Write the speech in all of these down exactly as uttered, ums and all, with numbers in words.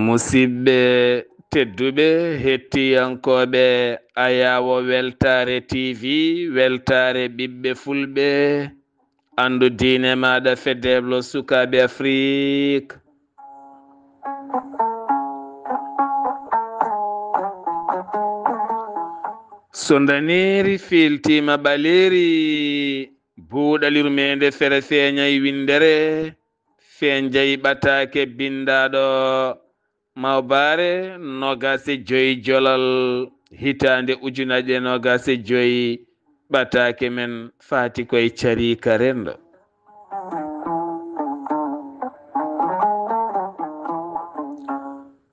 Musidɓe tedduɓe, hettiyankooɓe Ayaawo Weltaare T V, Weltaare Ɓiɓɓe Fulɓe, anndu diine maaɗa, Fedeeblo Sukaaɓe Afrik. So ndaneeri fiiltiima ɓaleeri, buuɗal yurmeende fere feeñay winndere, fenjay ɓataake binndaaɗo Mawbaare noogaas e joy Jolal, hitaande ujunaaje noogaas e joy, ɓataake men faati koye cariika renndo.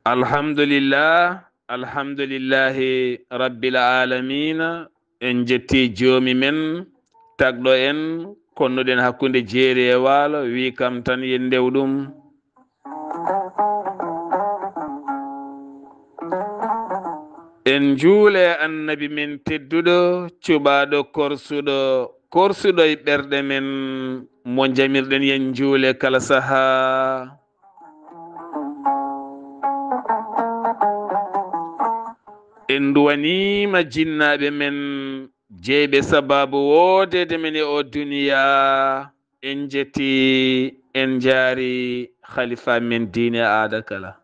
Alhamdulillah, alhamdulillahi rabbil aalamiina. En njetti joomi men, tagɗo en, konnuɗen hakkunde jeeri e waalo, wi kam tan yen ndew ɗum. En njuule annabi men tedduɗo, cuɓaaɗo korsuɗo, korsuɗo e ɓerɗe men, mo njamirɗen yen njuule kala sahaa. En nduwaniima jinnaaɓe men, jeyɓe sabaabu woodeede men e o duniyaa. En njetti, en njaari khalifa men diine aada kala.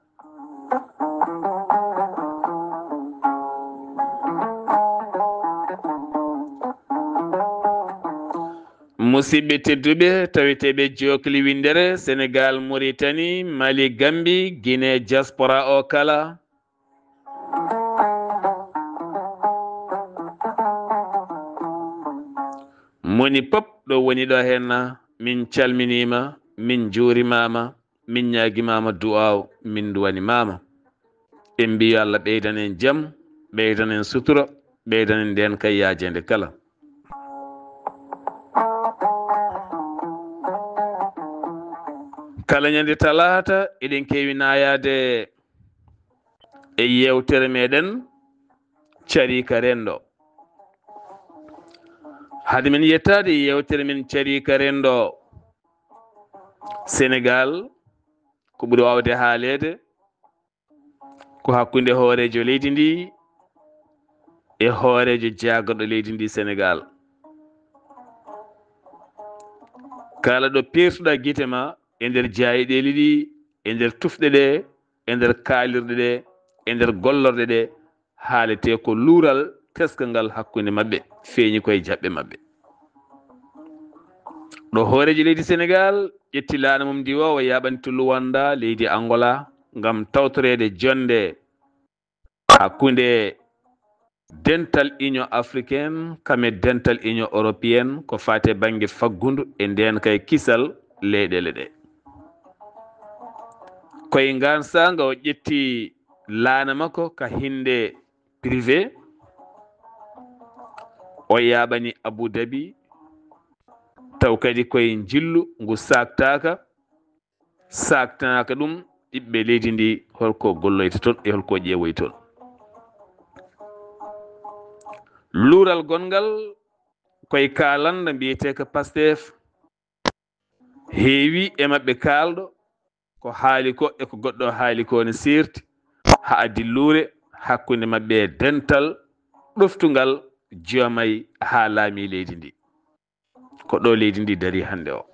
Musidɓe tedduɓe, taweteeɓe jookli winndere, Senegal, Mauritanie, Mali, Gambie, Guinée, diaspora o kala. Moni pop ɗo woni ɗo henna, min calminiima, min njuurimaama, min ñaagimaama du'aaw, min nduwanimaama. En mbiyo Allah ɓeydan en jam, ɓeydan en sutura, ɓeydan en nden kay yaajeende kala. Kala ñande talaata eɗen keewi naayaade e yeewtere meɗen Cariika Renndo. Hade men yettaade e yeewtere men Cariika Renndo, Senegal, ko ɓuri waawde haaleede ko hakkunde hooreejo leydi ndi e hooreejo jaagorɗo leydi ndi, Senegal. Kala ɗo peertuɗaa gite ma e nder jaayiɗeeli ɗi, e nder tufɗe ɗe, e nder kaalirɗe ɗe, e nder gollorɗe ɗe, haaletee ko luural teskangal hakkunde maɓɓe feeñi koye jaɓɓe maɓɓe. Ɗo hooreejo leydi Senegal ƴetti laana mum ndi o, o yaaɓani to Luwanda, leydi Angola, ngam tawtoreede jonnde hakkunde dental Union Africaine kam e dental Union Européenne ko faati e bannge faggundu e ndeenka e kisal leyɗeele ɗe. Koye ngaan saanga o ƴetti laana makko ka hinnde privé, o yaaɓani Abu Dhabi, taw kadi koye njillu ngu saaktaaka, saaktanaaka ɗum ɓiɓɓe leydi ndi, holko golloyta toon e holko ƴeewoy toon. Luural gonngal koye kaalanda mbiyetee ko Pastef, heewi e maɓɓe kaalɗo ko haali ko e ko goɗɗo haali ko ne seerti, haa addi luure hakkunde maɓɓe e dental ɗoftungal Diomaye haa laami leydi ndi. Ko ɗo leydi ndi dari hannde o.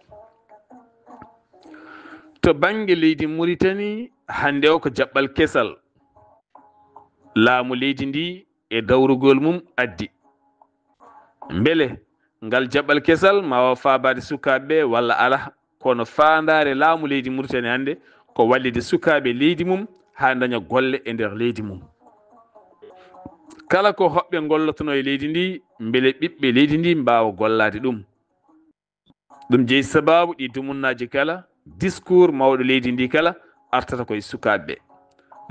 To bannge leydi Mauritanie, hannde o ko jaɓɓal kesal laamu leydi ndi e dawrugol mum addi. Mbele ngal jaɓɓal kesal ma waaw faabaade sukaaɓe ɓe walla alaa? Kono faandaare laamu leydi Mauritanie hannde ko wallitde sukaaɓe leydi mum haa ndaña golle e nder leydi mum. Kala ko hoɓɓe ngollotonoo e leydi ndi, mbele ɓiɓɓe leydi ndi mbaawa gollaade ɗum. Ɗum jeyi sabaabu ɗi dumunnaaji kala, discours mawɗo leydi ndi kala, artata koye sukaaɓe ɓe.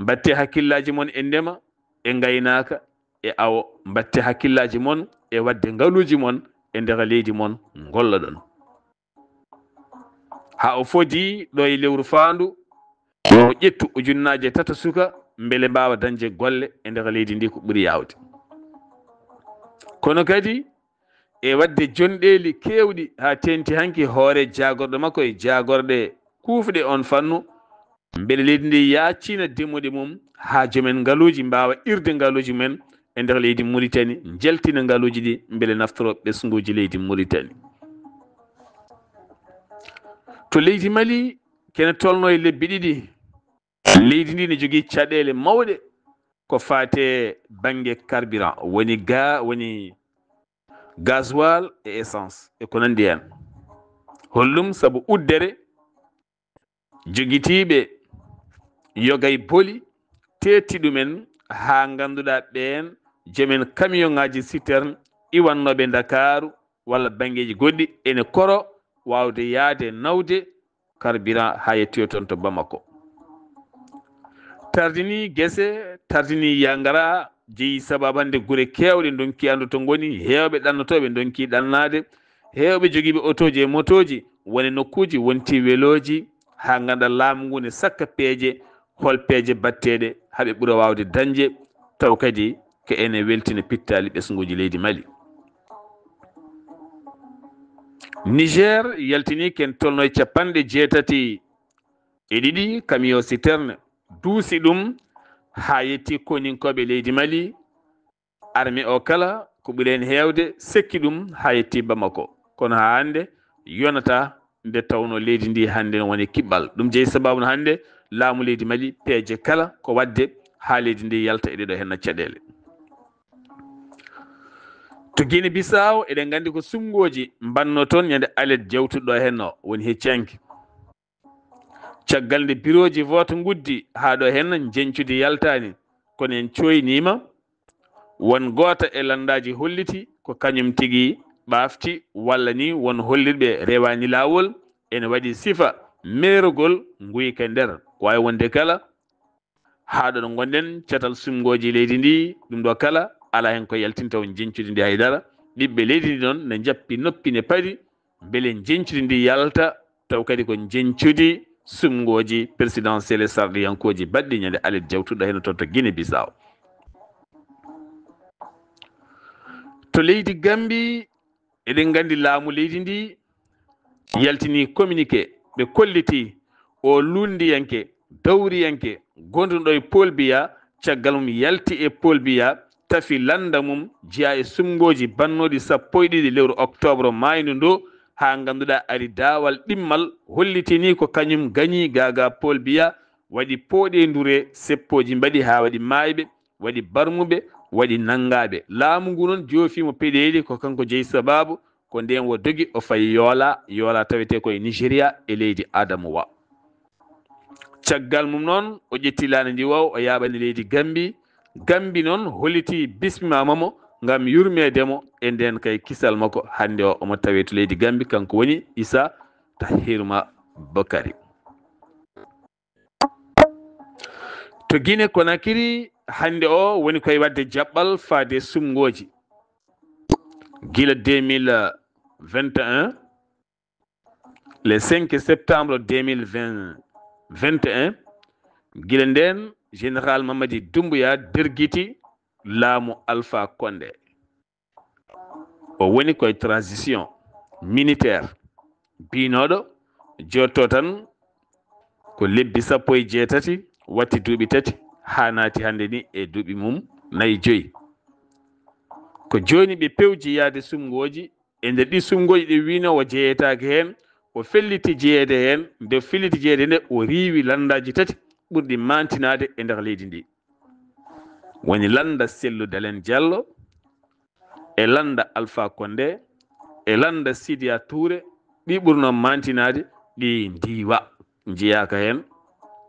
Mbatte hakkillaaji mon e ndema, e ngaynaaka, e awo. Mbatte hakkillaaji mon e waɗde ngaluuji mon e nder leydi mon, ngolloɗon. Haa o fodii ɗo e lewru faandu, yo o ƴettu ujunnaaje tato suka, mbele mbaawa dañde golle e nder leydi ndi ko ɓuri yaawde. Kono kadi, e waɗde jonɗeeli keewɗi haa teeŋti hanki hoore jaagorɗe makko e jaagorɗe kuufɗe oon fannu, mbele leydi ndi yaacina demmuɗe mum haa joomen ngaluuji mbaawa irde ngaluuji mumen e nder leydi Muritani, njaltina ngaluuji ɗi mbele naftoro ɓesnguuji leydi Muritani. To leydi Mali, kene tolno e lebbi ɗiɗi, leydi ndi ne jogii caɗeele mawɗe ko faate bannge carburant, woni ga, woni gasoil e essence e ko nanndi heen. Holɗum? Sabu uddere jogitiiɓe yogay boli teetti ɗumen haa ngannduɗaa ɓeen joomen kamiyoŋaaji citerne iwannooɓe Ndakaaru walla banngeeji goɗɗi ene koro waawde yahde nawde carburant haa yettoyo toon to Bamako. Tardini gese, tardini yangara, jeyi sababu hannde gure keewɗe ndonki anndu to ngoni, heewɓe ɗannotooɓe ndonki ɗannaade, heewɓe jogiiɓe otooji e motooji woni nokkuuji wonti welooji, haa ngannduɗaa laamu ngu ne sakka peeje, hol peeje batteeɗe haa ɓe ɓura waawde dañde, taw kadi ko ene weltina pittaali ɓesnguuji leydi Mali. Niger yaltini ken tolno e capanɗe jeetati e ɗiɗi camion citerne, duusi ɗum haa yetti koninkooɓe leydi Mali, armée o kala ko ɓuri heen heewde sekki ɗum haa yetti Bamako. Kono haa hannde yonata nde tawno leydi ndi hannde no woni kiɓɓal. Ɗum jeyi sababu no hannde laamu leydi Mali peeje kala ko waɗde haa leydi ndi yalta e ɗeɗo henna caɗeele. To Guinée Bissau, eɗen nganndi ko suɓngooji mbanno toon ñande alet jawtuɗo henno woni heccanki. Caggal nde birooji vote nguddi haa ɗo henna njeñcudi yaltaani, kono en cooyniima won goota e lanndaaji holliti ko kañum tigi ɓaafti walla ni won hollirɓe rewaani laawol ene waɗi sifa meerogol nguyka nder. Waawi wonde kala haa ɗo ɗo ngonɗen, catal suɓngooji leydi ndi, ɗum ɗo kala alaa heen ko yaltinta won njeñcudi ndi haydara. Ɓiɓɓe leydi ndi noon ne njappi noppi ne paɗi mbele njeñcudi ndi yalta, taw kadi ko njeñcudi suɓngooji présidentielle e sarɗiyankooji baɗɗi ñande alet jawtuɗo heen toon to Guinée Bissau. To leydi Gambie, eɗen nganndi laamu leydi ndi yaltini communiqué, ɓe kolliti o lunndiyanke, dawriyanke, gonduɗo e Paul Biya, caggal mum yalti e Paul Biya, tafi lannda mum, jeya e suɓngooji bannooɗi sappo e ɗiɗi lewru octobre maayndo ndu, haa ngannduɗaa ari daawal ɗimmal, hollitini ko kañum gañi gaagaa Paul Biya, waɗi pooɗe ndure, seppooji mbaɗi haa waɗi maayɓe, waɗi barmuɓe, waɗi nanngaaɓe. Laamu ngu noon joofiimo peɗeeli, ko kanko jeyi sabaabu, ko ndeen o dogi o fayi Yoola, Yoola tawetee ko e Nigeria e leydi Adamawa. Caggal mum noon o ƴetti laana ndi waw o yaaɓani leydi Gambi. Gambi noon holliti bismimaama mo ngam yurmeede mo e ndeen kay kisal makko. Hannde o omo tawee to leydi Gambi, kanko woni Issa Tahirma Bakari. To Guinée Conakry, hannde o woni koye waɗde jaɓɓal faade suɓngooji. Gila deux mille vingt et un, le cinq septembre deux mille vingt, vingt et un, gila ndeen, Général Mamadi Doumbouya dergiti laamu Alpha Condé. O woni koye transition militaire, biynooɗo jotto tan ko lebbi sappo e jeetati, watti duuɓi tati, haa naati hannde ni e duuɓi mum nayi joyi. Ko jooni ɓe pewji yahde suɓngooji, e nder ɗi suɓngooji ɗi wino o jeyetaake heen, o felliti jeyeede heen, nde felliti jeyeede nde o riiwi lanndaaji tati ɓurɗi maantinaade e nder leydi ndi. Woni lannda Cellou Dalein Diallo, e lannda Alpha Condé, e lannda Sidiya Touré, ɗi ɓurnoo maantinaade, ɗi ndiiwa, njiyaaka heen.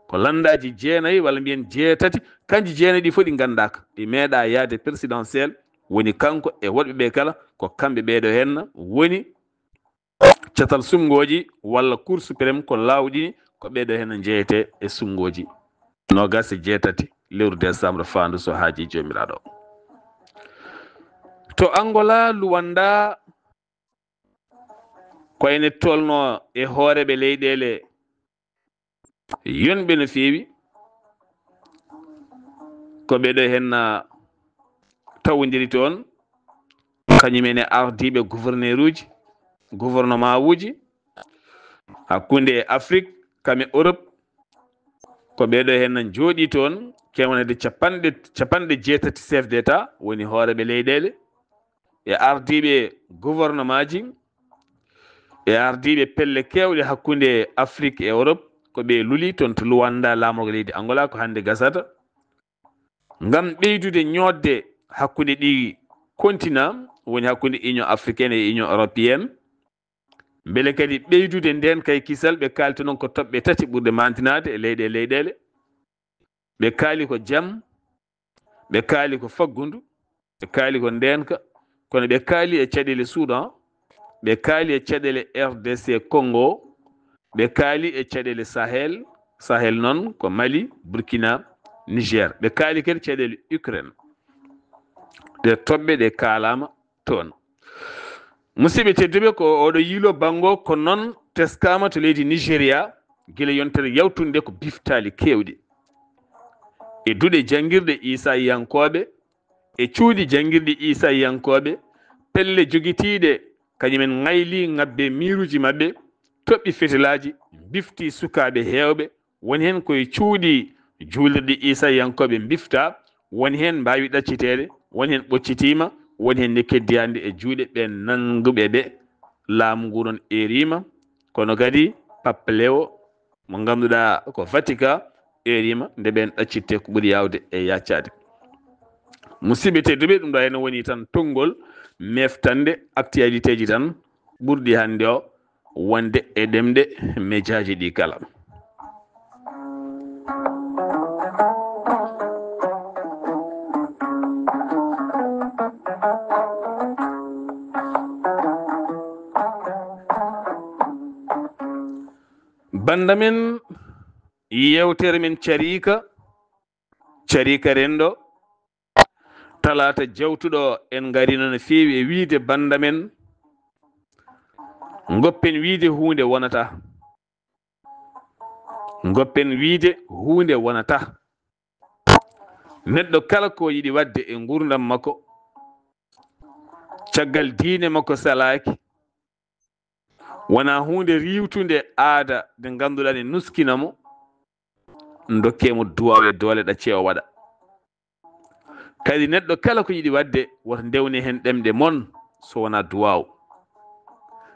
Ko lanndaaji jeenayi, walla mbiyen jeetati, kanji jeenayi ɗi fof ɗi nganndaaka. Ɗi meeɗaa yahde présidentielle, woni kanko e woɗɓe ɓe kala, ko kamɓe ɓeeɗo heen woni catal suɓngooji walla Cour suprême ko laawɗini, ko ɓeeɗo heen njeyete e sunngooji noogas e jeetati lewru décembre faandu so haaji Joomiraaɗo. To Angola, Luanda, ko ene tolno e hooreeɓe leyɗeele yonɓe no feewi. Ko ɓeeɗo heen, ah, tawondiri toon, kañum en e ardiiɓe gouverneur uji, gouvernement uji hakkunde Afrique, kam e Europe. Ko ɓeeɗo heen njooɗii toon, kewnade capanɗe, capanɗe jeetati chef d'État, woni hooreeɓe leyɗeele, e ardiiɓe gouvernement ji, e ardiiɓe pelle keewɗe hakkunde Afrique e Europe, ko ɓe luli toon to Luanda, laamorgo leydi Angola, ko hannde gasata, ngam ɓeydude ñoodde hakkunde ɗi continent, woni hakkunde Union africaine e Union européenne, mbele kadi ɓeydude ndeen kay kisal. Ɓe kaali toon ko toɓɓe tati ɓurɗe maantinaade e leyɗe, leyɗeele. Ɓe kaali ko jam, ɓe kaali ko faggundu, ɓe kaali ko ndeenka, kono ɓe kaali e caɗeele Soudan, ɓe kaali e caɗeele R D C Congo, ɓe kaali e caɗeele Sahel, Sahel noon ko Mali, Burkina, Niger. Ɓe kaali kadi caɗeele Ukraine. Ɗe toɓɓe ɗe kaalaama toon. Musidɓe tedduɓe, ko oɗo yiilo banngo ko noon teskaama to leydi Nigeria, gila yontere yawtunde ko biftaali keewɗi. E duɗe janngirɗe Iisayankooɓe, e cuuɗi janngirɗi Iisayankooɓe, pelle jogitiiɗe kañum en ŋayli ŋabbe miiruuji maɓɓe, toɓɓi fetelaaji, bifti sukaaɓe heewɓe, woni heen koye cuuɗi juulirɗi Iisayankooɓe mbifta, woni heen mbaawi ɗacciteede, woni heen ɓoccitiima, woni heen ne keddiyaande e juuɗe ɓeen nannguɓe ɓe. Laamu ngu noon eeriima, kono kadi pappalewo mo ngannduɗaa ko Vatican eeriima, nde ɓeen ɗaccitte ko ɓuri yaawde e yaccaade. Musidɓe tedduɓe, ɗum ɗo heen woni tan tonngol meftande actualité ji tan ɓurɗi hannde o wonde e ɗemɗe mejaaji ɗi kala. Bannda men, yeewtere men cariika, cariika renndo, talaata jawtuɗo en ngarino no feewi e wiide bannda men, ngoppen wiide huunde wonata. Ngoppen wiide huunde wonata. Neɗɗo kala ko yiɗi waɗde e nguurndam makko, caggal diine makko salaaki, wona huunde riiwtunde aada nde ngannduɗaa ne nuskina mo, ndokkee mo duwaaw e doole ɗaccee o waɗa. Kadi neɗɗo kala ko yiɗi waɗde, woto ndewne heen ɗemɗe mon so wonaa duwaaw.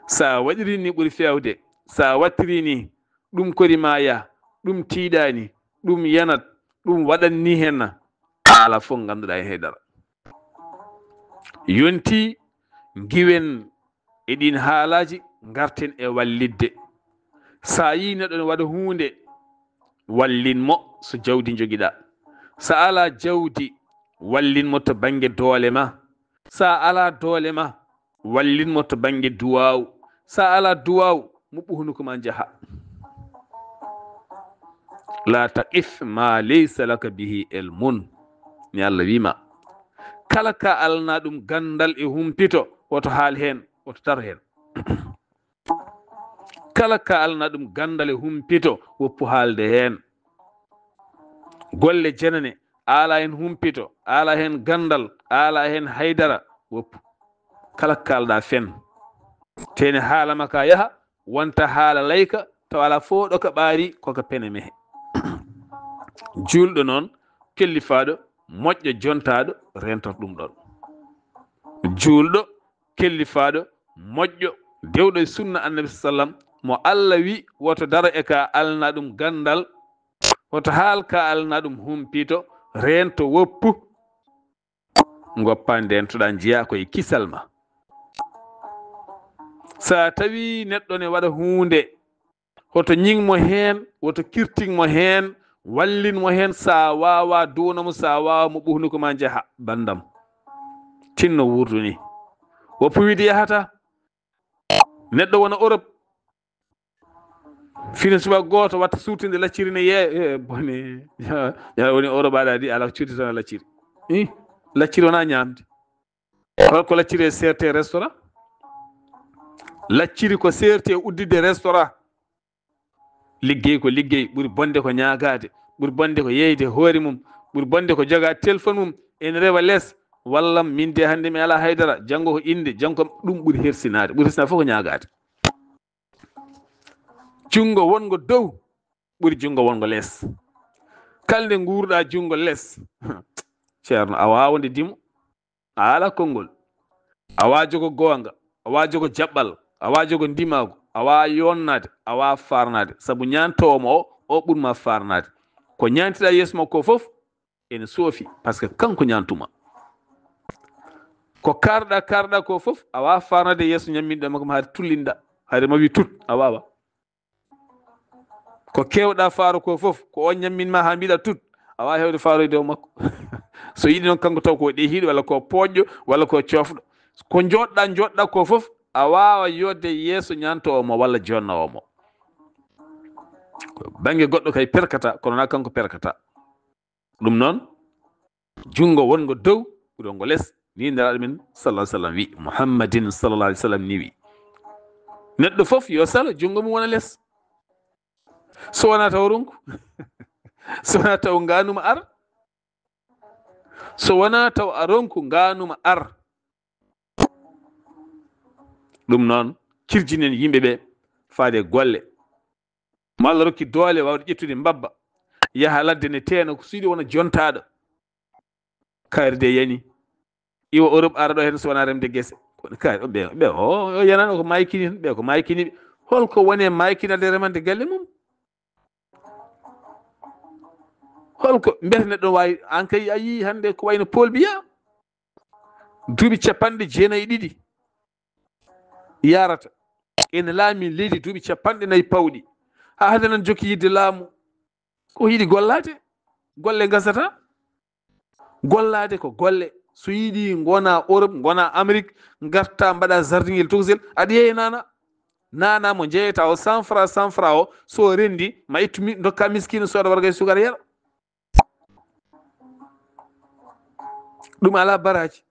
So a waɗirii ni ɓuri feewde, so a waɗtirii ni, ɗum kori ma yah, ɗum tiiɗaani, ɗum yanat, ɗum waɗat ni heen, alaa fof ngannduɗaa heen hay dara. Yontii ngiwen e ɗiin haalaaji, ngarten e wallitde. So a yii neɗɗo ne waɗa huunde, wallin mo so jawdi njogiɗaa. So a alaa jawdi, wallin mo to bannge doole ma. So a alaa doole ma, wallin mo to bannge duwaaw. So a alaa duwaaw, muɓɓu hunuko ma njaha. La taqif ma laysa laka bihi ilmun. Ni Allah wi ma. Kala ka alna ɗum ganndal e humpito, woto haal heen, woto tar heen. Kala ka alna ɗum ganndal e humpito, woppu haalde heen. Golle jenane, ala heen humpito, ala heen ganndal, ala heen haydara, woppu. Kala ka kaalɗa fen. Tene haala ma ka yaha, wonta haala layka, tawa ala fof ɗo ka ɓaari, ko ka pene mehe. Juulɗo noon, kellifaaɗo, moƴƴo jontaaɗo, rentoto ɗum ɗon. Juulɗo, kellifaaɗo, moƴƴo, dewɗo e sunna Annabi sallam, mo Allah wi woto daro e ka alna ɗum ganndal, woto haal ka alna ɗum humpito, reento woppu, ngoppa ndentoɗa njiya ko e kisal ma. Sa tawi neɗɗo ne waɗa huunde, hoto ñing mo heen, woto kirting mo heen, wallin mo heen, sa waawa duwna mo, sa waawa mo ɓuhnuko ma njaha, banndam. Tinno wuurdu ni. Woppu wiide yahata. Neɗɗo wona Europe, Fini suba gooto watta suutinde lacciri ne yee, eh, bone. Ya, ya woni Europe aɗa di ala cuuti tan lacciri. Ih, lacciri wona ñaamde. Holko lacciri e seerte restaurant? Lacciri ko seerte uddide restaurant. Liggey ko liggey, ɓuri bonde ko ñaagaade, ɓuri bonde ko yeeyde hoore mum, ɓuri bonde ko joga téléphone mum, ene rewa les, walla min de hannde mi ala haydara, janngo ko innde, janngo ɗum ɓuri hersinaade, ɓuri hersinaade fof ko ñaagaade. Junngo wonngo dow ɓuri junngo wonngo les. Kala nde nguurɗa junngo les, ceerno, a waawde dimo, a ala konngol. A waa jogo goonga, a waa jogo jaɓɓal, a waa jogo ndimaagu, a waa yonnaade, a waa faarnaade. Sabu ñaantoowo ma o, o ɓurma faarnaade. Ko ñaantiɗa yeeso makko fof, ene soofi, parce que kanko ñaantuma. Ko kaarɗa, kaarɗa ko fof, a waa faarnaade yeeso ñamminɗo makko ma, haade tullinɗa, haade ma wi tut, a waawa. Ko kewɗa faaro ko fof, ko on ñammin ma haa mbiɗa tut, a waawi heewde faaroyde o makko. So yiɗi noon kanko taw ko ɗehiiɗo, walla ko poƴƴo, walla ko coofɗo. Ko njoɗɗa, njoɗɗa ko fof, a waawa yodde yeeso ñaantoowo mo walla jonnoowo mo. Ko bannge goɗɗo kay perkata, kono na kanko perkata. Ɗum noon, junngo wonngo dow, ɓuri wonngo les, ni Nelaaɗo men sallallahu alaihi wasallam wi, Muhammadin sallallahu alaihi wasallam ni wi. Neɗɗo fof yo salo junngo mum wona les. So wonaa taw ronku, so wonaa taw ngaanuma ar, so wonaa taw a ronku ngaanuma ar. Ɗum noon, cirjinen yimɓe ɓe faade golle. Mo Allah rokki doole waawde ƴettude mbabba, yaha ladde ne teena, ko suyɗi wona jontaaɗo. Kaari de yani. Iwa Europe ara ɗo heen so wonaa remde gese. Kono kaari, ɓe, ɓe, o, o yanano ko maykini, ɓe ko maykini. Holko woni e maykinade remande galle mum? Holko mbiyata neɗɗo waawi, an kay a yii hannde ko wayno Paul Biya? Duuɓi capanɗe jeenayi e ɗiɗi yarata. Ene laami leydi duuɓi capanɗe nayi pawɗi. Haa hannde nan jokki yidde laamu. Ko yiɗi gollaade? Golle ngasata. Gollaade ko golle. So yiɗi ngona Europe, ngona Amérique, ngarta mbaɗa jardingel tokosel, aɗa yeeya nana. Nana mo jeeyata o cent francs, cent francs o, so rendi, ma ittu mi, ndokka miskino sooda warga e sukara yara. Ɗum ala baraji,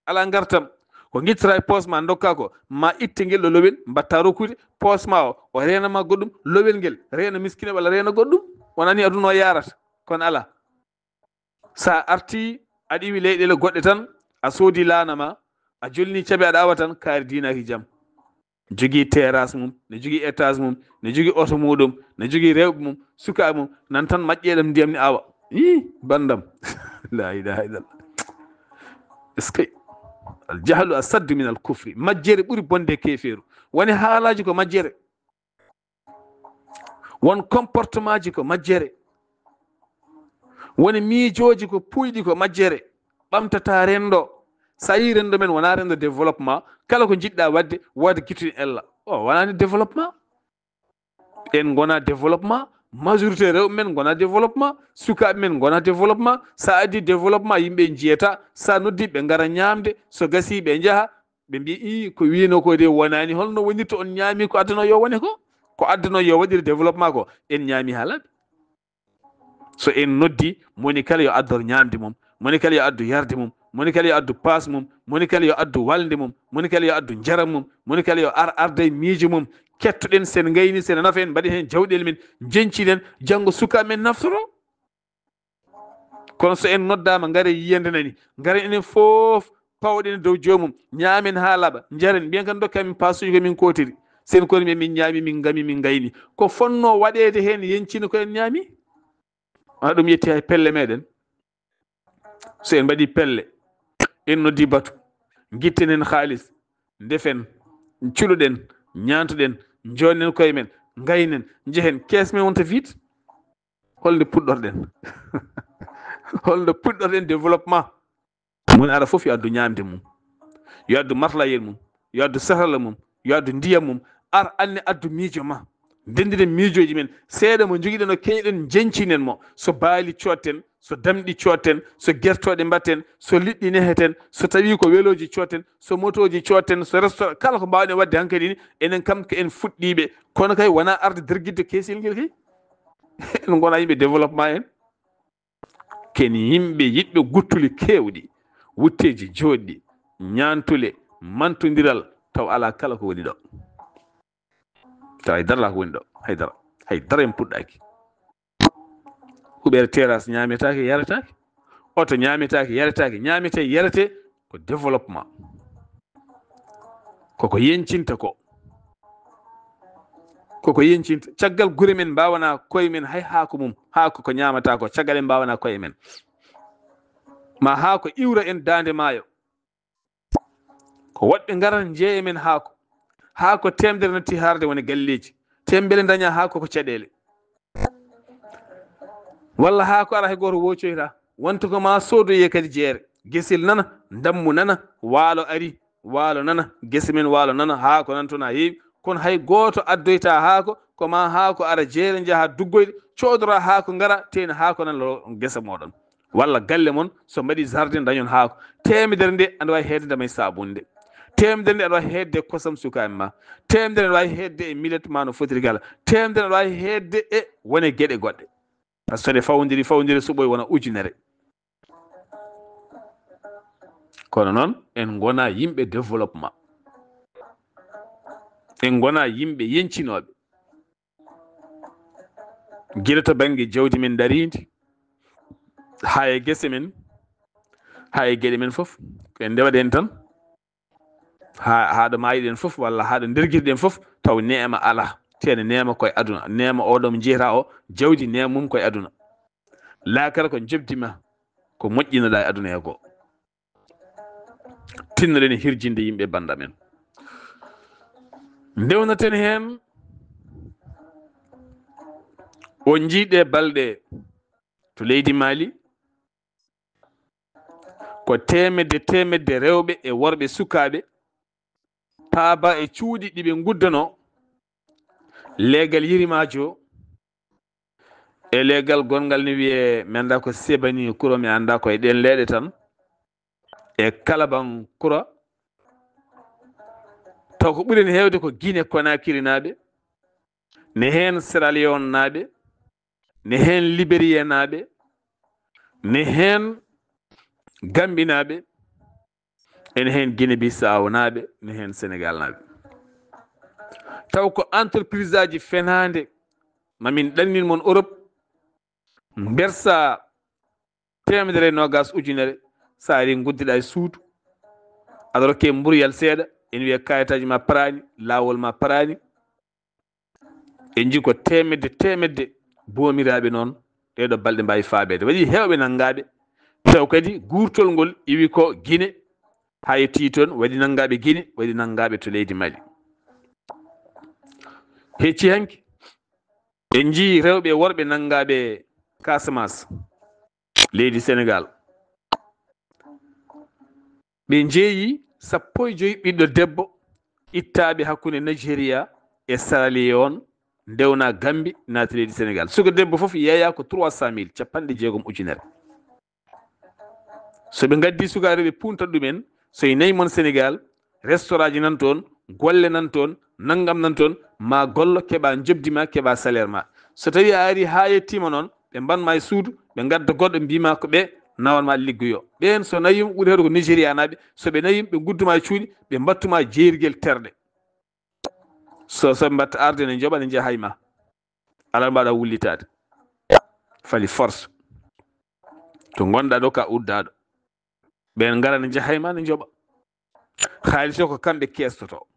ala ngartam. Ko ngittata e poos ma ndokka ko, ma itte ngel ɗo lowel, mbatta rokkude, poos ma o, o reena ma goɗɗum, lowel ngel, reena miskino walla reena goɗɗum. Wonani aduna o yarata, kono ala. Sa arti, aɗa iwi leyɗele goɗɗe tan, a soodi laana ma, a jolni cabe aɗa awa tan, kaari diinaaki jam. Jogii terrasse mum, ne jogii étage mum, ne jogii oto muɗum, ne jogii rewɓe mum, sukaaɓe mum, nan tan maƴƴeeɗam ndiyam ni awa. Ih, bandam. La ilaha illallah. Est-ce que al jahlu asaddu min al kufri? Majjere ɓuri bonde keefeeru. Woni haalaaji ko majjere. Won comportement ji ko majjere. Woni miijooji ko puuyɗi ko majjere. Ɓamtata renndo. So a yii renndo men wonaa renndo développement, kala ko njiɗɗa waɗde, wooda gittuɗi ella. O wonani développement. En ngona développement, majorité rewɓe men ngona développement, sukaaɓe men ngona développement. So a addi développement, yimɓe njiyata, so a noddi ɓe ngara ñaamde, so gasi ɓe njaha, ɓe mbi i ko wino ko de wonani, holno wonirta on ñaami ko addano yo wone ko? Ko addano yo waɗir développement ko en ñaami haa laaɓi. So en noddi, moni kala yo addor ñaamde mum, moni kala yo addu yarde mum, moni kala yo addu paas mum, moni kala yo addu walnde mum, moni kala yo addu njaram mum, moni kala yo ar arda e miijo mum. Kettoɗen sen ngayni, sen nafa en, mbaɗi heen jawɗel men, njencinen, janngo suka men naftoro. Kono so en noddaama, ngare yiyande nani, ngare enen fof pawɗen dow joomum, ñaamen haa laaɓa, njaren, mbiyen kan dokka min paasuji ko min kootiri. Sen koni min, min ñaami, min ngami, min ngayni. Ko fonnoo waɗeede heen yencino ko en ñaami? A ɗum yetti hay pelle meɗen. So en mbaɗi pelle, en noddi batu, ngitten heen haalis, ndefen, cuɗoɗen, ñaantoɗen, njoɗnen koye men, ngaynen, njehen, kees men wonta vide. Holnde puɗɗorɗen? Holnde puɗɗorɗen développement? Moni ara fof yo addu ñaamde mum, yo addu matlayel mum, yo addu sahrala mum, yo addu ndiyam mum, ar anne addu miijo ma. Ndendiren miijooji men, seeɗa mo njogiɗen o keñɗen, njencinen mo. So baali coodten, so damɗi coodten, so gertooɗe mbaɗten, so liɗɗi neheten, so tawii ko welooji coodten, so motooji coodten, so restaurant, kala ko mbaawɗen waɗde hankadi ni, enen kam ko en fuɗɗiiɓe. Kono kay wonaa arde dergitde keesel ngel kay. En ngonaa yimɓe développement en. Ken yimɓe yiɗɓe guttuli keewɗi, wutteeji jooɗɗi, ñaantule, mantondiral, taw alaa kala ko woni ɗo. Taw hay dara alaa ko woni ɗo, hay dara, hay dara en puɗɗaaki. Huɓeere terrasse ñaametaake, yaretaake. Oto ñaametaake, yaretaake. Ñaametee, yaretee ko développement. Koko yencinta ko. Koko yencinta. Caggal gure men mbaawanaa koye men hay haako mum. Haako ko ñaamataa ko. Caggal en mbaawanaa koye men. Ma haako iwra en daande maayo. Ko woɗɓe ngaran njeeya men haako. Haako teemedere natti haarde woni galleeji. Te mbele ndaña haako ko caɗeele. Walla haako ara hay gooto woocoyta. Wonta ko ma soodoye kadi jeere. Gesel nana, ndammu nana, waalo ari, waalo nana, gese men waalo nana, haako nan toon haa heewi. Kono hay gooto addoyta haako, ko ma haako ara jeere njaha duggoyde, coodora haako ngara, teena haako nan lo gesa mooɗon. Walla galle mon, so mbaɗi jardin dañon haako. Teemedere nde, aɗa waawi heedde ndamay saabunde. Teemedere nde, aɗa waawi heedde kosam sukaaɓe ma. Teemedere aɗa waawi heedde e millet ma no fotiri kala. Teemedere aɗa waawi heedde e wone geɗe goɗɗe. Par ce que so ɗe fawndiri, fawndiri so ɓooyi wona ujunere. Kono noon, en ngonaa yimɓe développement. En ngonaa yimɓe yencinooɓe. Gila to bannge jawdi men ndariindi, haa e gese men, haa e geɗe men fof, ko en ndewat heen tan. Haa, haa ɗo maayiɗen fof, walla haa ɗo ndergirɗen fof, taw neema alaa. Teene neema koye aduna. Neema o ɗo mo njeyata o, jawdi neema mum koye aduna. Laakara ko njoɓdi ma, ko moƴƴinoɗaa e aduna he ko. Tinnoɗen e hirjinde yimɓe bannda men. Ndewnaten heen o njii ɗe balɗe to leydi Mali, ko teemedde, teemedde rewɓe e worɓe sukaaɓe paaba e cuuɗi ɗi ɓe nguddanoo, leegal yirimaajo e leegal gonngal ne wiyee, mi anndaa ko Sebani Kuro, mi anndaa ko e ɗeen leeɗe tan, e Kalaban Kuro. Taw ko ɓuri en heewde ko Guinée Conakry naaɓe, ne heen Sierra Leone naaɓe, ne heen Libéria naaɓe, ne heen Gambie naaɓe, ene heen Guinée Bissau naaɓe, ne heen Sénégal naaɓe. Taw ko entreprise aji fenaande, ma min ɗannin mon Europe, mbersa teemedere e noogaas ujunere, so a ari nguddiɗa e suudu, aɗa rokke mburuyal seeɗa, ene wiya kayitaaji ma paraani, laawol ma paraani. En njii ko teemedde, teemedde boomiraaɓe noon, ɗee ɗoo balɗe mbaawi faabeede. Waɗi heewɓe nanngaaɓe, taw kadi guurtol ngol iwi ko Gine, haa yettii toon, waɗi nanngaaɓe Gine, waɗi nanngaaɓe to leydi Mali. Hecci hanki, en njii rewɓe e worɓe nanngaaɓe Casamance, leydi Senegal. Ɓe njeeyi sappo e joyi ɓiɗɗo debbo ittaaɓe hakkunde Nigeria e Sierra Leone, ndewna Gambie, naati leydi Senegal. Suka debbo fof yeeya ko trois cent mille, capanɗe jeegom ujunere. So ɓe ngaddi sukaaɓe ɓe punta ɗumen, so e nayi mon Senegal, restaurant ji nan toon, golle nan toon, nanngam nan toon, ma gollo keɓa njoɓdi ma, keɓa salaire ma. So tawi a ari haa yettiima noon, ɓe mban ma e suudu, ɓe ngadda goɗɗo, mbiima ko ɓe nawan ma liggoyo. Ɓeen so nayi yum ɓuri heewde ko Nigeria naaɓe, so ɓe nayi yum ɓe nguddu ma e cuuɗi, ɓe mbattu ma jeyrgel terɗe. So, so ɓe mbatta arde ne njoɓa, ne njahay ma. Alaa mbaɗa wullitaade. Fali force. To ngonɗa ɗo ka uddaaɗo. Ɓeen ngara ne njahay ma ne njoɓa. Haalis o ko kamɓe keestoto.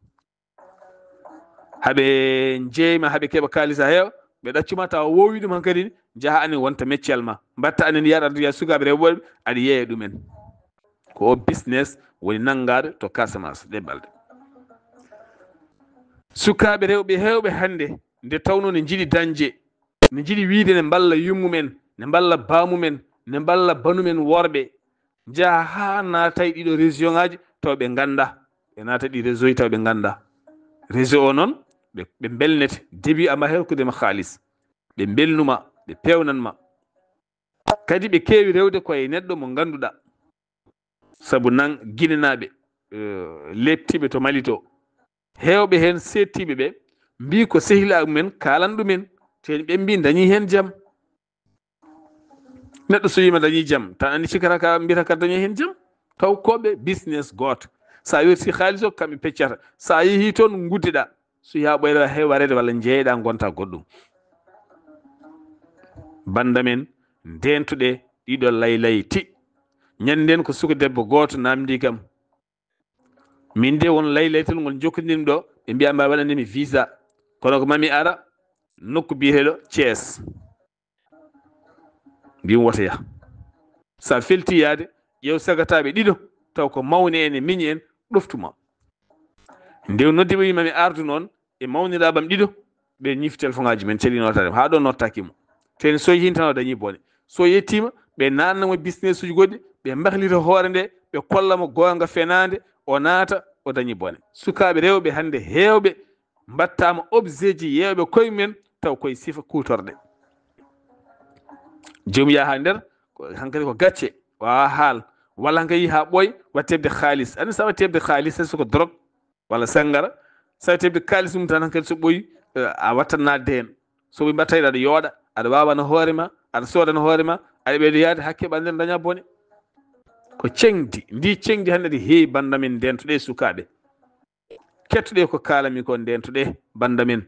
Haɓe njeeyma, haɓe keɓa kaalis a heewa, ɓe ɗaccuma tawa woowi ɗum hankadi, njaha anen wonta meccel ma. Mbatta anen yaar adduya sukaaɓe rewɓe aɗa yeeya ɗumen. Ko o business woni nanngaaɗo to Casamance ɗe balɗe. Sukaaɓe rewɓe heewɓe hannde nde tawnoo ne njiɗi dañde, ne njiɗi wiyde ne mballa yummumen, ne mballa baamumen, ne mballa banumen worɓe, njaha haa naata e ɗiɗo région ŋaaji taw ɓe ngannda. Ɓe naata ɗi réseau ji taw ɓe ngannda. Réseau o noon, ɓe, ɓe mbelnete. Début a mbaɗa heen ko dema haalis. Ɓe mbelnuma, ɓe peewnanma. Kadi ɓe keewi rewde ko e neɗɗo mo ngannduɗaa. Sabu nan Ginenaaɓe, eh, leeptiiɓe to Mali to, heewɓe heen seettiiɓe ɓe mbii ko sehilaaɓe mumen kaalan ɗumen, te ɓe mbii dañii heen jam. Neɗɗo so wiima dañii jam, tan anndi cikata ka mbiyata ka dañii heen jam. Taw ko ɓe business gooto. So a werti haalis o, kamɓe peccata. So a yehii toon, nguddiɗaa. So yaa ɓoyre he wareede walla njeeyɗaa ngonta goɗɗum. Bannda men, ndeentuɗe ɗiɗo laylayti. Ñande ndeen ko suka debbo gooto naamndii kam. Min de won laylaytol ngol njokkondirmi ɗo, ɓe mbiya mbawi waɗande mi visa. Kono ko mami ara nokku biyeteeɗo Thiès. Mbimi wota yah. Sa felti yaade, ƴeew sagataaɓe ɗiɗo, taw ko mawni en e miñi en, ɗoftuma. Nde noddi ɓe wima mi ardu noon, e mawniraaɓam ɗiɗo, ɓe ñiifi téléphone ngaaji men, celi notaade mo. Haa ɗo nottaaki mo. Teni so yehii tan o dañii bone. So yettiima, ɓe naatna mo business uji goɗɗi, ɓe mbahlita hoore nde, ɓe kolla mo goonga fenaande, o naata, o dañii bone. Sukaaɓe rewɓe hannde heewɓe mbattaama objet ji yeewɓe koye mumen, taw koye sifa kuutorɗe. Joom yaha nder, ko, hankadi ko gacce, wawa haal. Walla hankadi haa ɓooy, wattebde xaalis. Ani sa wattebde xaalis, hay so ko drogue, walla sanngara, sa wattebde kaalis mum tan, hankadi so ɓooyi, eh, a wattat naatde heen. So ɓe mbatta aɗa yooɗa, aɗa wawana hoore ma, aɗa soodana hoore ma, aɗa ɓeydo yaade hakke ɓa nder daña bone. Ko ceŋdi, ndi ceŋdi hannde ndi heewi bannda men ndeentuɗe sukaaɓe. Kettuɗe ko kaalami ko ndeentuɗe bannda men.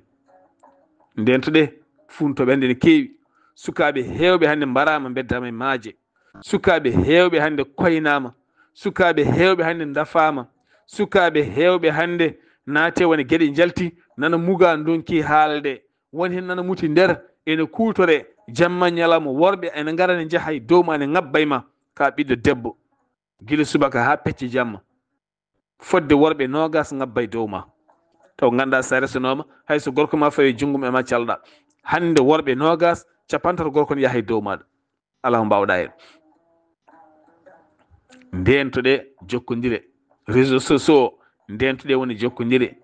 Ndeentuɗe funtoɓe hannde ne keewi. Sukaaɓe heewɓe hannde mbaraama mbeddama e maaje. Sukaaɓe heewɓe hannde koynaama. Sukaaɓe heewɓe hannde ndafaama. Sukaaɓe heewɓe hannde naate woni geɗe njalti, nana muga ndonki haalde. Won heen nana muti nder, ene kuutore jamma ñalawma worɓe ene ngara ne njaha e dow ma ne ŋabba e ma. Ka ɓiɗɗo debbo. Gila subaka haa pecce jamma. Fodde worɓe noogas ŋabba e dow ma. Taw ngannda sa resanooma, hay so gorko ma fawi junngum e ma calɗa. Hannde worɓe noogas, capantato gorko ne yaha e dow maɗa. Alaa ko mbaawɗa heen. Ndeentoɗe, jokkondire. Réseaux sociaux, ndeentoɗe woni jokkondire.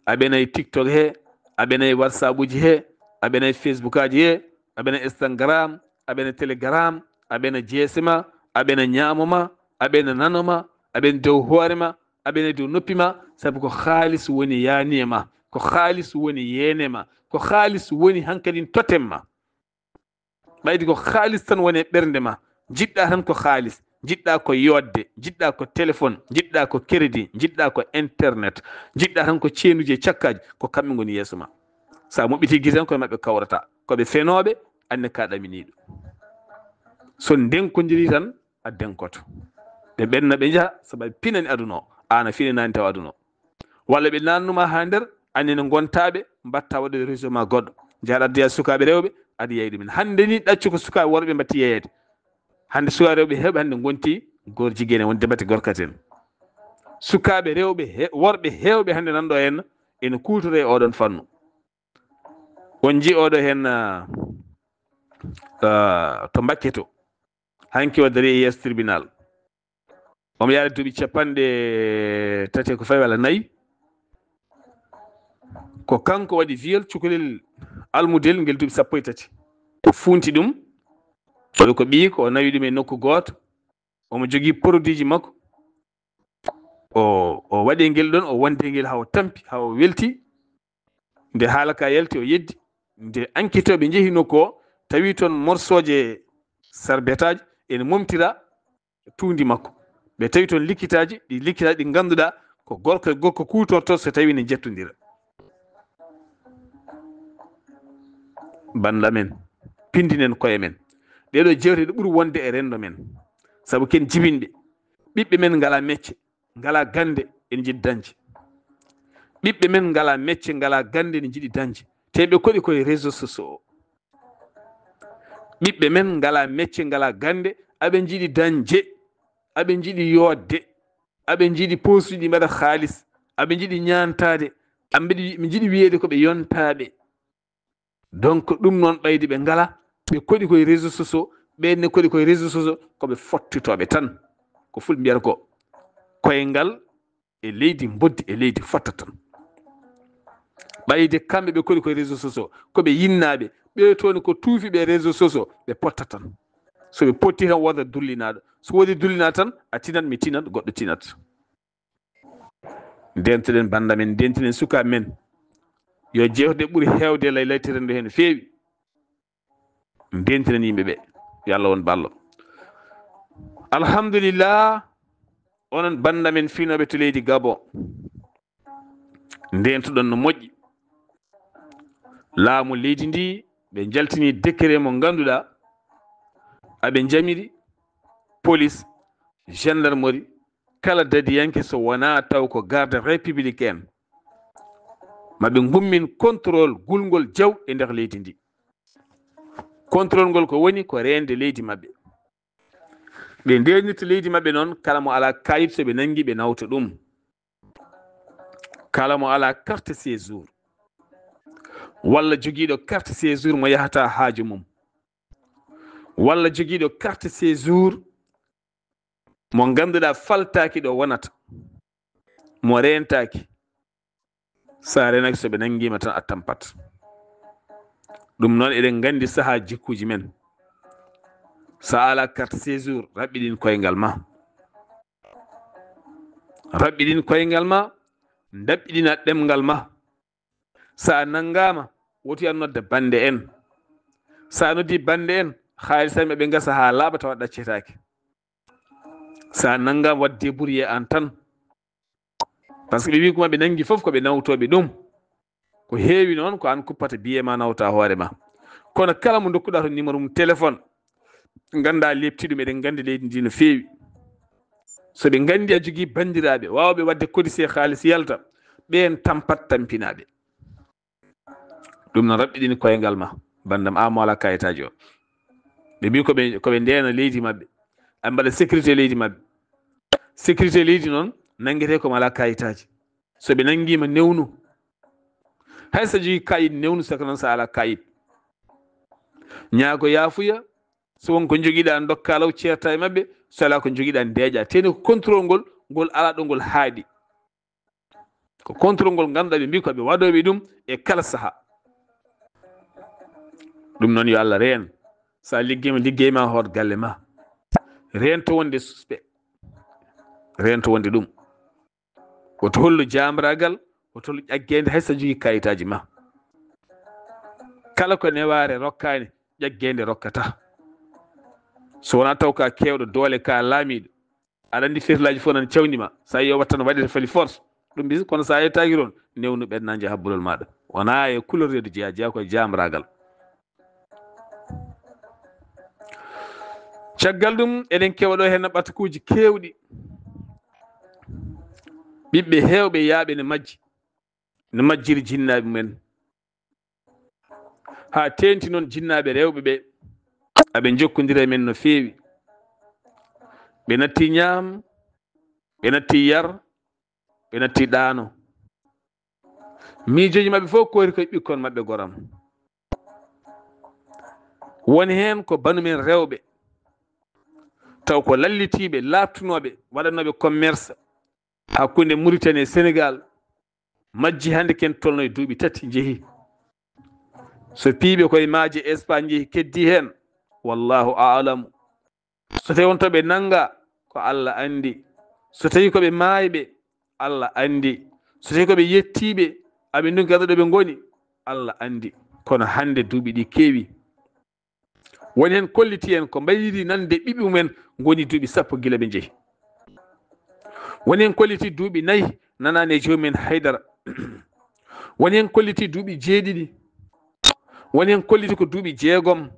Aɓe nayi TikTok he, aɓe nayi WhatsApp uji he, aɓe nayi Facebook aji he, aɓe nayi Instagram, aɓe nayi Telegram, aɓe nayi jeese ma, aɓe nayi ñaamo ma, aɓe nayi nano ma, aɓe nayi dow hoore ma, aɓe nayi dow noppi ma, sabu ko xaalis woni yaani e ma, ko xaalis woni yeene ma, ko xaalis woni hankadin totem ma. Ɓaydi ko xaalis tan woni e ɓernde ma. Njiɗɗa tan ko xaalis, njiɗɗa ko yodde, njiɗɗa ko téléphone, njiɗɗa ko crédit, njiɗɗa ko internet, njiɗɗa tan ko ceenuji e cakkaji, ko kamɓe ngoni yeeso ma. Sa moɓɓiti gite tan koye maɓɓe kawrata. Ko ɓe fenooɓe, anne ka ɗaminiiɗo. So ndenkodiri tan, a denkoto. Ɓe ɓenna ɓe njaha, sabu ɓe pinani aduna o. An a finanaani taw aduna o. Walla ɓe naatnuma haa nder, anne ne ngontaɓe, mbatta waɗude réseau ma goɗɗo. Njahaɗa addoya sukaaɓe rewɓe, aɗa yeeyi ɗumen. Hannde ni ɗaccu ko sukaaɓe worɓe mbatti yeeyeede. Hannde sukaaɓe rewɓe heewɓe hannde ngonti gorjigene, wonde mbatti gorkaten. Sukaaɓe rewɓe he-, worɓe heewɓe hannde nan ɗo henna, ene kuutoro e oɗon fannu. On njii oɗo heen, ah, ah, to Mbakke to. Hanki o darii e yeeso tribunal. Omo yaari duuɓi capanɗe tati ko fawi walla nayi. Ko kanko waɗi viol cukalel almudel ngel duuɓi sappo e tati. O funti ɗum. Waɗi ko ɓiyi ko o nawi ɗum e nokku gooto. Omo jogii produit ji makko. O, o waɗi ngel ɗon, o wondi ngel haa o tampi, haa o welti. Nde haala ka yalti, o yeddi. Nde ankitooɓe njehi nokku o, tawi toon morsooje sarbetaaji ene momtira tuundi makko. Ɓe tawi toon likkitaaji, ɗi likkitaaji ɗi ngannduɗaa ko gorko e gorko kuutorto so tawi ne njettondira. Bannda men, pindinen koye men. Ɗeɗo jeewte ɗe ɓuri wonde e renndo men. Sabu ken jibinɓe. Ɓiɓɓe men ngalaa mecce, ngalaa gannde, ene njiɗi dañde. Ɓiɓɓe men ngalaa mecce, ngalaa gannde, ene njiɗi dañde. Te ɓe koɗi koye réseaux sociaux o. Ɓiɓɓe men ngalaa mecce, ngalaa gannde, aɓe njiɗi dañde, aɓe njiɗi yodde, aɓe njiɗi posuji ɗi mbaɗa xaalis, aɓe njiɗi ñaantaade, aɓe njiɗi, ɓe njiɗi wiyeede ko ɓe yontaaɓe. Donc, ɗum noon ɓaydi ɓe ngalaa, ɓe koɗi koye réseaux sociaux, ɓeen ne koɗi koye réseaux sociaux, ko ɓe fottitooɓe tan. Ko fulɓe mbiyata ko koyngal e leydi mboddi e leydi fotta tan. Ɓayde kamɓe ɓe koɗi koye réseaux sociaux, ko ɓe yinnaaɓe, ɓe toon ko tuufi ɓe réseaux sociaux, ɓe potta tan. So ɓe potti tan, wooda dullinaaɗo. So woodi dullinaaɗo tan, a tinat, mi tinat, goɗɗo tinat. Ndeentoɗen bannda men, ndeentinen sukaaɓe men. Yo jeewte ɓuri heewde lay laytirande heen no feewi. Ndeentinen yimɓe ɓe. Yo Allah won ballo. Alhamdulillah, onon bannda men finooɓe to leydi Gabon. Ndeentoɗon no moƴƴi. Laamu leydi ndi, ɓe njaltini décret mo ngannduɗaa, aɓe njamiri police, gendarmerie, kala dadiyanke so wonaa taw ko garde républicaine. Ma ɓe ngummin contrôle gulngol jaw e nder leydi ndi. Contrôle ngol ko woni? Ko reende leydi maɓɓe. Ɓe ndeenirta leydi maɓɓe noon, kala mo alaa kayit, so ɓe nanngi, ɓe nawta ɗum. Kala mo alaa carte séjour, walla jogiiɗo carte séjour mo yahata haaju mum, walla jogiiɗo carte séjour mo ngannduɗaa faltaaki ɗo wonata, mo reentaaki, so a reenaaki, so ɓe nanngiima tan, a tampat. Ɗum noon, eɗen nganndi sahaa jikkuuji men. So a alaa carte séjour, raɓɓiɗin koyngal ma. Raɓɓiɗin koyngal ma, ndaɓɓiɗina ɗemngal ma. So a nanngaama, woti a nodda bannde en. So a noddi bannde en, haalis an maɓɓe ngasa haa laaɓa tawa ɗaccetaake. So a nanngaama, waɗ débrouiller aan tan. Par ce que ɓe wii ko ma ɓe nanngi fof ko ɓe nawtooɓe ɗum. Ko heewi noon ko aan kuppata billet ma, nawta hoore ma. Kono kala mo ndokkuɗaa toon numéro mum téléphone, nganndaa lepti ɗum, eɗen nganndi leydi ndi no feewi. So ɓe nganndi a jogii banndiraaɓe waawɓe waɗde codice haalis yalta, ɓeen tampat tampinaaɓe. Ɗum noon raɓɓiɗini koyngal ma, banndam, a mo alaa kayitaaji o. Ɓe mbii ko ɓe, ko ɓe ndeena leydi maɓɓe, a mbaɗa sécurité leydi maɓɓe. Sécurité leydi noon nanngete ko mo alaa kayitaaji. So ɓe nanngiima, newnu. Hay so a jogii kayit, newnu, saka noon so a alaa kayit. Ñaago yaafuya, so won ko njogiɗaa, ndokkaa law, ceertaa e maɓɓe, so alaa ko njogiɗaa, ndeeƴaa. Teni ko contrôle ngol, ngol alaa ɗo ngol haaɗi. Ko contrôle ngol ngannduɗaa ɓe mbii ko ɓe waɗooɓe ɗum e kala sahaa. Ɗum noon yo Allah reen. So a liggeema, liggey ma hoot galle ma. Reento wonde suspect. Reento wonde ɗum. Woto hollu jaamraagal, woto hollu ƴaggeende hay so a jogii kayitaaji ma. Kala ko newaare rokkaani, ƴaggeende rokkata. So wonaa taw ka keewɗo doole, ka laamiiɗo, aɗa anndi feetalaaji fof nan cawndi ma. So a yii o waɗ tan waɗete fali force. Ɗum mbisi, kono so a yettaaki toon, newnu ɓen na njaha bolol maaɗa. Wonaa e couleur reedu jeyaa, jeyaa ko e jaamraagal. Caggal ɗum, eɗen keɓa ɗo heen ɓatakuuji keewɗi. Ɓiɓɓe heewɓe yaaɓe ne majji, ne majjiri jinnaaɓe mumen. Haa teenti noon jinnaaɓe rewɓe ɓe, aɓe njokkondira e men no feewi. Ɓe natti ñaam, ɓe natti yar, ɓe natti ɗaano. Miijooji maɓɓe fof koori koye ɓikkon maɓɓe goram. Woni heen ko banu men rewɓe, taw ko lallitiiɓe, laaɓtunooɓe, waɗanooɓe commerce hakkunde Mauritanie e Sénégal, majji hannde ken tolno e duuɓi tati njehi. So piiɓe koye maaje Espagne njehi, keddi heen, wallahu aalamu. So tawi won to ɓe nannga, ko Allah anndi. So tawi ko ɓe maayɓe, Allah anndi. So tawi ko ɓe yettiiɓe, aɓe ndunki gaɗa ɗo ɓe ngoni, Allah anndi. Kono hannde duuɓi ɗi keewi. Woni heen kolliti en ko mbayri nande ɓiɓɓe mumen ngoni duuɓi sappo gila ɓe njehi. Woni heen kolliti duuɓi nayi nanaani e joomum en haydara. Woni heen kolliti duuɓi jeeɗiɗi. Woni heen kolliti ko duuɓi jeegom.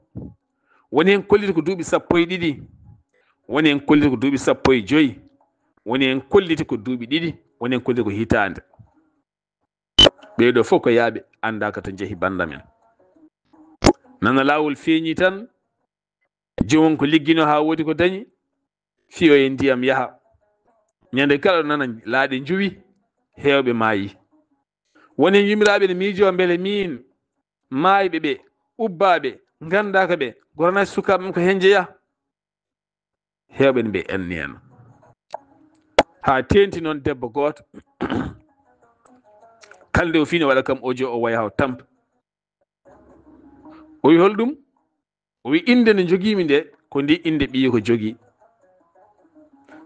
Woni heen kolliti ko duuɓi sappo e ɗiɗi. Woni heen kolliti ko duuɓi sappo e joyi. Woni heen kolliti ko duuɓi ɗiɗi. Woni heen kolliti ko hitaande. Ɓee ɗoo fof ko yaaɓe, anndaaka to njehi bannda men. Nana laawol feeñi tan, joomum ko ligginoo haa woodi ko dañi, fiyo e ndiyam yaha. Ñande kala ɗo nana laaɗe njuwi, heewɓe maayi. Woni heen yummiraaɓe ne miijoo mbele miin, maayɓe ɓe, ubbaaɓe, nganndaaka ɓe, goranaaki sukaaɓe mum ko heen njeyaa. Heewɓe ne mbiya en ni en. Haa teenti noon debbo gooto, kala nde o fini o waɗa kam audio, o waya haw tampa. O wi hol ɗum? O wi innde nde njogiimi nde, Ko ndi innde ɓiyiiko jogii.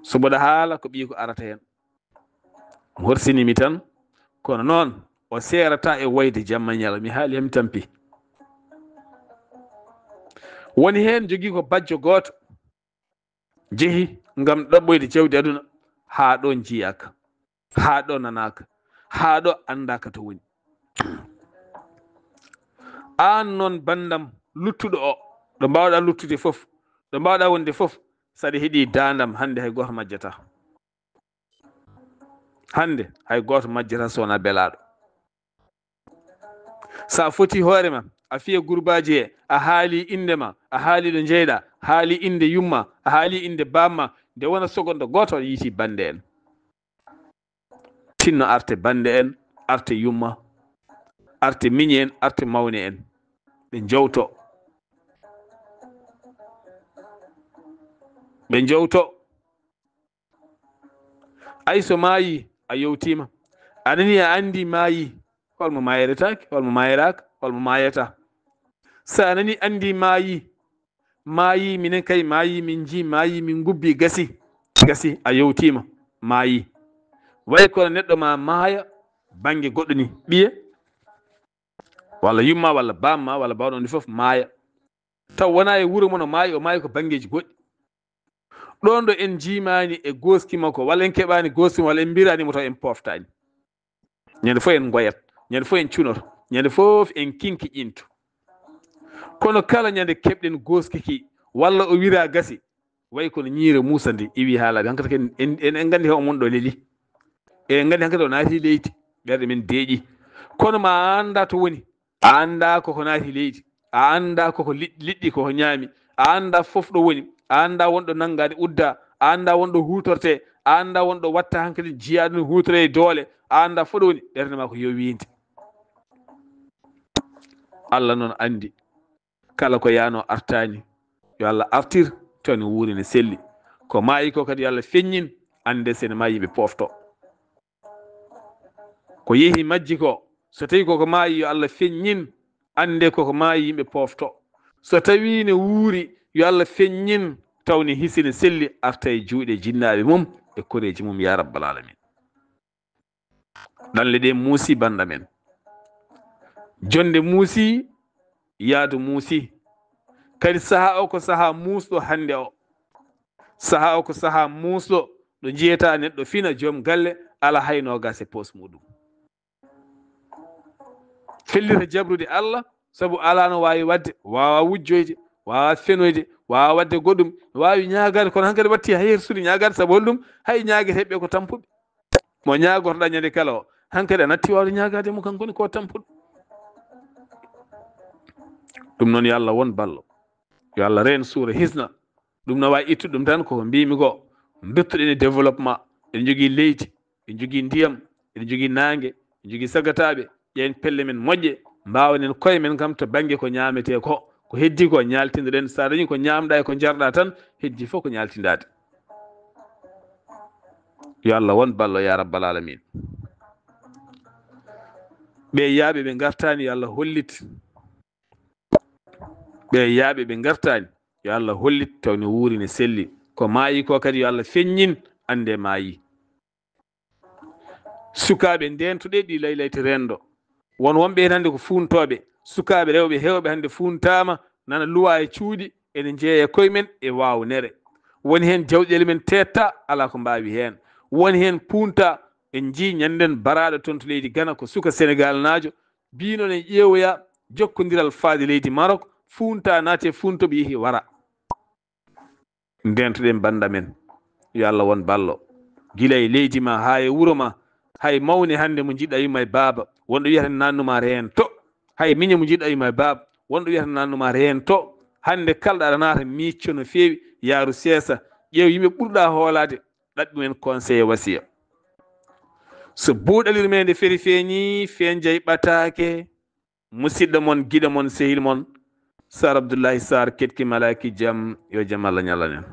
So mboɗa haala, ko ɓiyiiko arata heen. Horsini mi tan, kono noon o seerata e woyde jamma e ñalawma. Mi haali, hami tampi. Woni heen jogii ko bajjo gooto, jehi ngam ɗaɓɓoyde jawdi aduna, haa ɗo njiyaaka, haa ɗo nanaaka, haa ɗo anndaaka to woni. Aan noon, banndam luttuɗo o, ɗo mbaawɗaa luttude fof, ɗo mbaawɗaa wonde fof, so aɗa heɗii daandam, hannde hay gooto majjataa. Hannde hay gooto majjataa so wonaa belaaɗo. So a foti hoore ma, a fiya gurbaaji he, a haali innde ma, a haali ɗo njeyɗaa, haali innde yumma, a haali innde baamma, nde wona segonde gooto a yiiti bannde en. Tinno arte bannde en, arte yumma, arte miñi en, arte mawne en. Ɓe njowto. Ɓe njowto. Ay so maayi, a yowtiima. A nani, a anndi maayi, hol mo maayiretaake, hol mo maayiraaka, hol mo maayata. So a nani anndi maayi, maayi, minen kay maayi, min njii maayi, min ngubbi, gasi, gasi, a yowtiima, maayi. Way kono neɗɗo ma maaya bannge goɗɗo ni, ɓiye, walla yumma, walla baamma, walla bawɗo on fof maaya. Taw wonaa e wuro mon o maayi, o maayi ko banngeeji goɗɗi. Ɗoon ɗo en njiimaani e gooski makko, walla en keɓaani gooski makko, walla en mbiraani mo, taw en pooftaani. Ñande fof en ngoyat, ñande fof en cunoto, ñande fof en kinki ƴinto. Kono kala ñande keɓɗen gooski ki, walla o wira gasi, way kono ñiire Muusa ndi iwi haalaaɓe. Hankata ken en, en, en nganndi he o mon ɗo leli. Eɗen nganndi hankata o naati leydi, ɓerɗe men deeƴi. Kono ma a annda to woni, a annda koko naati leydi, a annda koko liɗ-, liɗɗi koko ñaami, a annda fof ɗo woni, a annda wonɗo nanngaani udda, a annda wonɗo huutorte, a annda wonɗo watta hankadi jiyaa ɗum huutore e doole, a annda fof ɗo woni, ɓernde ma ko yowiinde. Allah noon anndi. Kala ko yaano artaani, yo Allah artir, to ne wuuri ne selli. Ko maayi ko kadi yo Allah feññin, annde sene maayi yimɓe poofto. Ko yehi majji ko, so tawi koko maayi yo Allah feññin, annde koko maayi yimɓe poofto. So tawi ne wuuri yo Allah feññin, taw ne hisi ne selli, arta e juuɗe jinnaaɓe mum e koreeji mum, ya rabbal alamin. Ɗanle ɗe muusi, banndam en. Jonde muusi, yaadu muusi. Kadi sahaa o ko sahaa muusɗo hannde o. Sahaa o ko sahaa muusɗo, ɗo njiyata neɗɗo fina joom galle, ala hay noogaas e poos muɗum. Fellita jabrude Allah, sabu alaa no waawi waɗde, waawaa wujjoyde, waawaa fenoyde, waawaa waɗde goɗɗum, waawi ñaagaade, kono hankadi watti hay her suuɗi ñaagaade, sabu holɗum? Hay ñaageteeɓe ko tampuɓe. Mo ñaagorɗaa ñande kala o, hankadi a natti waawde ñaagaade mo, kanko ne ko tampuɗo. Ɗum noon, yo Allah won ballo. Yo Allah reen suura hisna. Ɗum no waawi ittude ɗum tan ko mbimi ko, duttuɗen e développement. Eɗen jogii leydi, eɗen jogii ndiyam, eɗen jogii naange, eɗen jogii sagataaɓe. Ƴeen pelle men moƴƴe, mbaawanen koye men kam to bannge ko ñaametee ko. Ko heddii ko ñaaltindiren, so a dañii ko ñaamɗaa e ko njarɗaa tan, heddii fof ko ñaaltindaade. Yo Allah won ballo, ya rabbal alamin. Ɓe yaaɓe ɓe ngartaani, yo Allah hollit. Ɓe yaaɓe ɓe ngartaani, yo Allah hollit, taw ne wuuri ne selli. Ko maayi ko kadi yo Allah feññin, annde maayi. Sukaaɓe, ndeentoɗe ɗi laylayti renndo. Won wonɓe heen hannde ko fuuntooɓe. Sukaaɓe rewɓe heewɓe hannde fuuntaama, nana luwa e cuuɗi, ene njeeya e koye men e waawnere. Woni heen jawɗeele men teetta, alaa ko mbaawi heen. Woni heen puunta, en njii ñannden baraaɗo toon to leydi Gana, ko suka Senegaalnaajo, biino ne ƴeewoya jokkondiral faade leydi Marok, fuunta naati e fuuntooɓe yehi wara. Ndeentoɗen bannda men, yo Allah won ballo. Gila e leydi ma, haa e wuro ma, hay mawne hannde mo njiɗɗa yumma e baaba, wonɗo wiyata nannuma reento. Hay miñe mo njiɗɗa yumma e baaba, wonɗo wiyata nannuma reento. Hannde kalɗo aɗa naata miicco no feewi, yaaru seesa, ƴeew yimɓe ɓurɗa hoolaade, ɗaɓɓi mumen conseil e wasiya. So buuɗalirmeende feri feeñi, feenjay ɓataake. Musidɗo mon, giɗo mon, sehil mon, Sar Abdullahi Sar, ketki malaaki jam, yo jam Allah ñallan en.